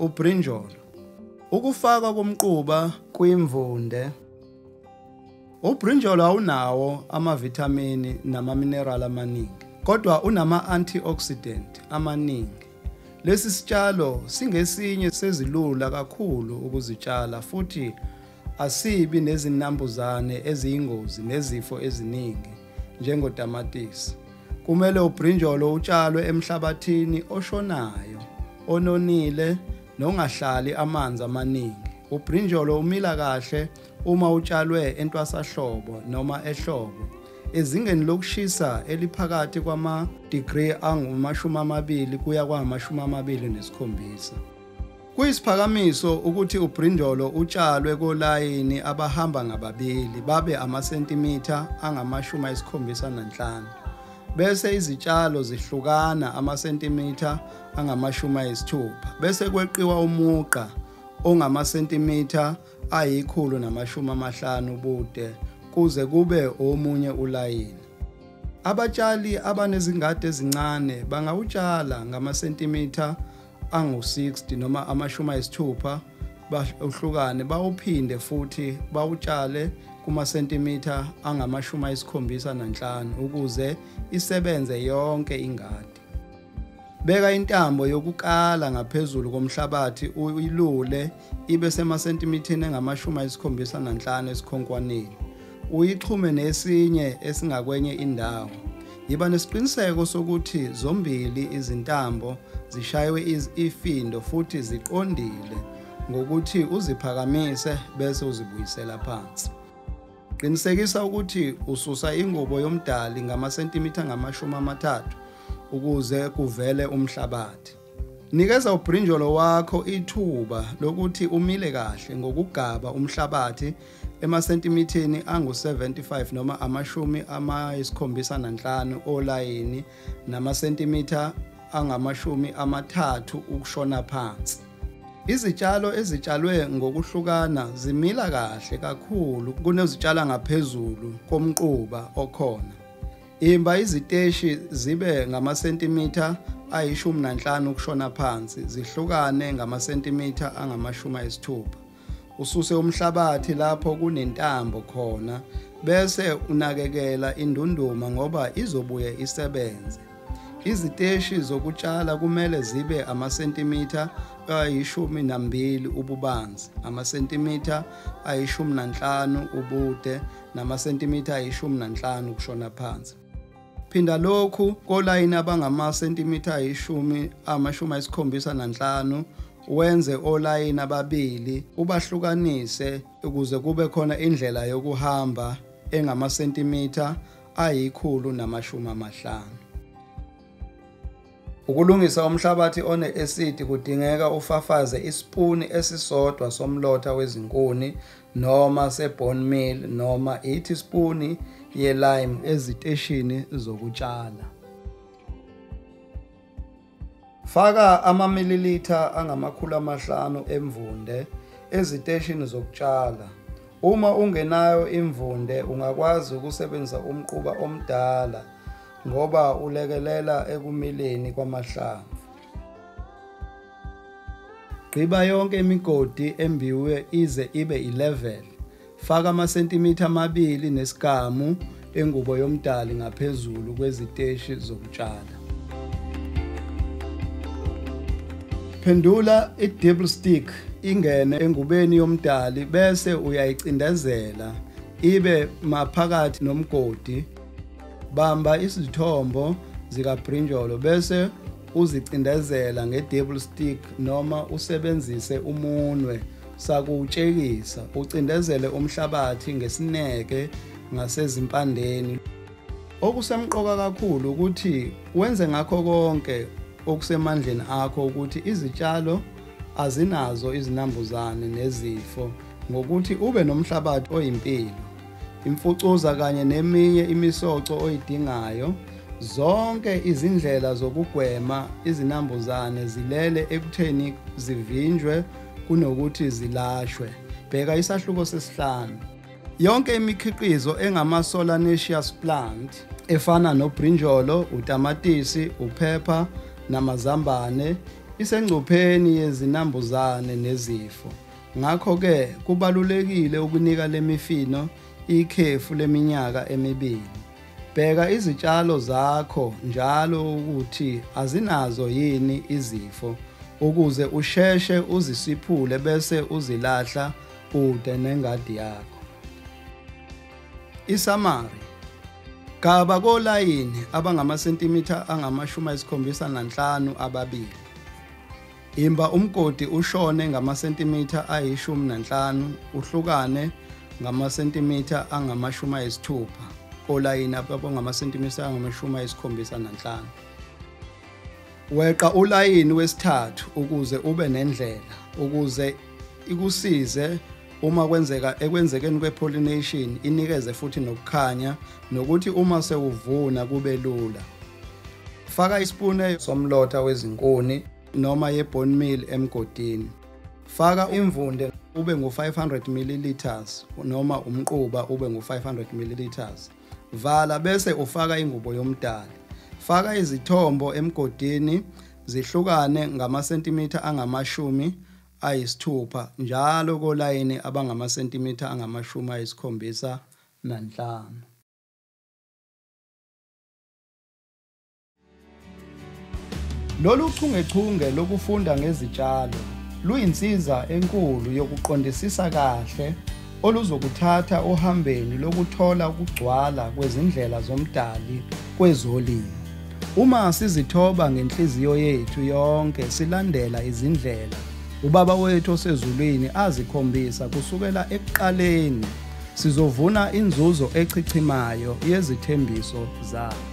Ubrinjolo. Ukufakwa komquba kwimvunde. Ubrinjolo awunawo amavithamini namaminerali amaningi, kodwa unama-antioxidant amaningi. Lesi sitshalo singesinye sezilula kakhulu ukuzitshala futhi asibi nezinambuzane eziyingozi nezifo eziningi njengotamatisi. Kumele ubrinjolo utshalwe emhlabathini oshonayo, ononile nongahlali amanzi amaningi. Ubrinjolo umila kahle uma utshalwe entwasahlobo noma ehlobo, ezingeni lokushisa eliphakathi kwama-degree angu-20 kuya kwama-27. Kuyisiphakamiso ukuthi ubrinjolo utshalwe kolayini abahamba ngababili babe amasentimitha angama-75, bese izitshalo zihlukana amasentimitha angama-60, bese kweqiwa umugqa ongamasentimitha ayi-150 ubude kuze kube omunye ulayini. Abatshali abanezingadi ezincane bangawutshala ngamasentimitha angu-60 noma ama-60 bahlukane, bawuphinde futhi bawutshale kumasentimitha angama-75 ukuze isebenze yonke ingadi. Beka intambo yokukala ngaphezulu komhlabathi uyilule ibe semasentimiteni angama-75 esikhonkwaneni, uyixhume nesinye esingakwenye indawo. Yiba nesiqiniseko sokuthi zombili izintambo zishaywe ifindo futhi ziqondile ngokuthi uziphakamise bese uzibuyisela phansi. Qinisekisa ukuthi ususa ingubo yomdali ngamasentimitha angama-30 ukuze kuvele umhlabathi. Nikeza ubrinjolo wakho ithuba lokuthi umile kahle ngokugaba umhlabathi emasentimitheni angu-75 noma ama-75 olayini namasentimitha angama-30 ukushona phansi. Izitshalo ezitshalwe ngokuhlukana zimila kahle kakhulu kunezitshala ngaphezulu komquba okhona. Imba iziteshi zibe ngamasentimitha ayi-15 ukushona phansi, zihlukane ngamasentimitha angama-60. Ususe umhlabathi lapho kunentambo khona bese unakekela indunduma ngoba izobuye isebenze. Iziteshi zokutshala kumele zibe amasentimitha ayi-12 ububanzi, amasentimitha ayi-15 ubude namasentimitha ayi-15 ukushona phansi. Phinda lokhu kolayini abangamasentimitha ayi-75 wenze olayini ababili ubahlukanise ukuze kube khona indlela yokuhamba engamasentimitha ayi-150. Ukulungisa umhlabathi one-acid kudingeka ufafaze isipuni esisodwa somlotha wezinkuni noma se-bone meal noma i-teaspoon ye-lime eziteshini zokutshala. Faka amamililitha angama-500 emvunde eziteshini zokutshala. Uma ungenayo imvunde ungakwazi ukusebenzisa umquba omdala ngoba ulekelela ekumileni kwamahlamvu. Gqiba yonke imigodi embiwe ize ibe i-level. Faka amasentimitha 2.5 engubo yomdali ngaphezulu kweziteshi zokutshala. Phendula i-dibble stick ingene engubeni yomdali bese uyayicindezela ibe maphakathi nomgodi. Bamba izithombo zikabrinjolo bese uzicindezela nge-dibble stick noma usebenzise umunwe sakuwutshekisa, ucindezele umhlabathi ngesineke ngasezimpandeni. Okusemqoka kakhulu ukuthi wenze ngakho konke okusemandleni akho ukuthi izitshalo azinazo izinambuzane nezifo ngokuthi ube nomhlabathi oyimpilo, imfucuza kanye neminye imisoco oyidingayo. Zonke izindlela zokugwema izinambuzane zilele ekutheni zivinjwe kunokuthi zilashwe. Bheka isahluko sesihlanu. Yonke imikhiqizo engama-solanaceous plant efana nobrinjolo, utamatisi, uphepha namazambane isengcupheni yezinambuzane nezifo. Ngakho-ke kubalulekile ukunika le mifino ikhefu leminyaka emibili. Bheka izitshalo zakho njalo ukuthi azinazo yini izifo ukuze usheshe uzisiphule bese uzilahla kude nengadi yakho. Isamari. Gaba kolayini abangamasentimitha angama-75 ababili. Imba umgodi ushone ngamasentimitha ayi-15 uhlukane ngamasentimitha angama-60 kolayini abangamasentimitha angama-75. Weqa ulayini wesithathu ukuze ube nendlela ukuze ikusize uma kwenzeka ekwenzekeni kwe-pollination, inikeze futhi nokukhanya nokuthi uma sewuvuna kube lula. Faka isipuni somlotha wezinkuni noma ye-bone meal emgodini. Faka imvunde ube ngu-500 ml noma umquba ube ngu-500 ml. Vala bese ufaka ingubo yomdali. Faka izithombo emgodini zihlukane ngamasentimitha angama-60 njalo kolayini abangamasentimitha angama-75. Lolu chungechunge lokufunda ngezitshalo luyinsiza enkulu yokuqondisisa kahle oluzokuthatha ohambeni lokuthola ukugcwala kwezindlela zomdali kwezolimo. Uma sizithoba ngenhliziyo yethu yonke silandela izindlela uBaba wethu osezulwini azikhombisa kusukela ekuqaleni, sizovuna inzuzo echichimayo yezithembiso zakhe.